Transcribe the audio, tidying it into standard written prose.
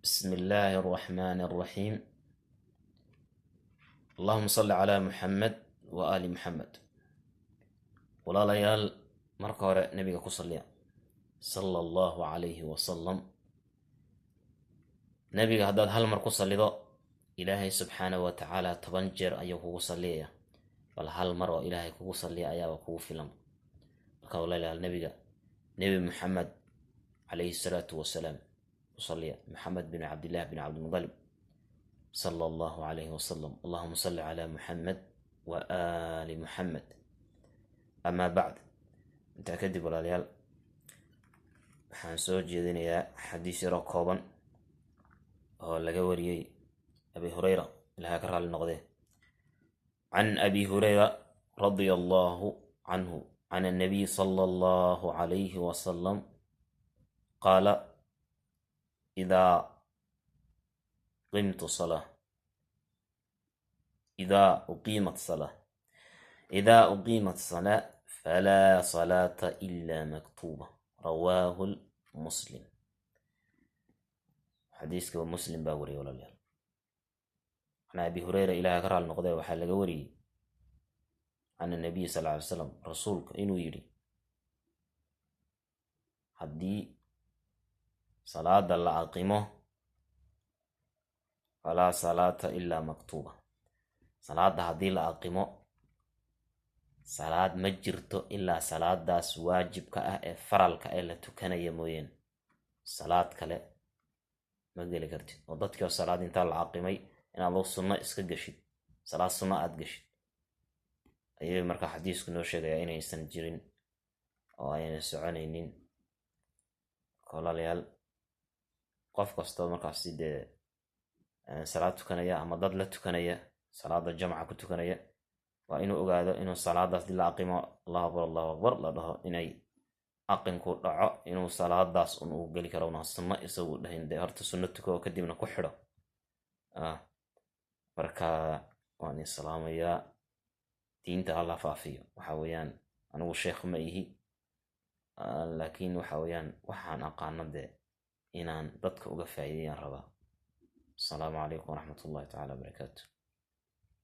بسم الله الرحمن الرحيم. اللهم صل على محمد وآل محمد. Walaalayaal, marka hore nabiga ku salliya, sala Allahu calayhi wasalam. Nebiga haddaad hal mar ku sallido, Ilaahay subxaanahu wa tacaala 10 jeer ayuu kugu salliyaya. Bal hal mar oo Ilaahay kugu salliya ayaaba kugu filan. Marka walaalayaal, nebiga, Nebi Muxamed calayhi salaatu wasalaam, ku salliya, Maxamed bin Cabdillah bin Cabdilmudalib, sala Allahu calayhi wasalam. Allahuma salli calaa Muxamed wa aali Muxamed. Amaa bacd, intaa kadib walaalayaal, waxaan soo jeedinayaa xadiis yaroo kooban oo laga wariyey Abi Hurayra, Ilaha ka raali noqdee. Can Abi Hurayra radia Allahu canhu can annabiy sala Allahu calayhi wasalam qaala: idaa qimtu salaa, idaa uqiimat salaa, idaa uqiimat salaa falaa salaata ila maktuuba. Rawaahu Muslim. Xadiiska Muslim baa wariyay. Walaalayaal, can Abi Hureyra, Ilaha ka raali noqdee, waxaa laga wariyey can annabiy sal ly slam, rasuulka inuu yidhi: haddii salaada la aqimo, falaa salaata ilaa maktuuba, salaada haddii la aqimo salaad ma jirto ilaa salaadaas waajibka ah ee faralka ee la tukanaya mooyeen, salaad kale ma geli kartid. Oo dadkii oo salaad intaa la aqimay inaad sunno iska geshid, salaad sunno aad geshid, ayay markaa xadiisku noo sheegayaa inaysan jirin oo ayna soconaynin. Walaalayaal, qof kastoo markaasi dee salaad tukanaya ama dad la tukanaya, salaada jamca ku tukanaya, waa inuu ogaado inuu salaadaas dii la aqimo, Allahu akbar, Allahu akbar la dhaho, inay aqinku dhaco, inuu salaadaas un uu geli karo, una sunno isagu dhahin dee horta sunno tuko oo kadibna ku xidho. Marka waan islaamayaa, diinta hala faafiyo. Waxa weeyaan, anigu sheekh ma ihi, laakiin waxa weeyaan waxaan aqaano dee inaan dadka uga faa'iideeyaan rabaa. Asalaamu calaykum waraxmat ullahi tacala wabarakaatu.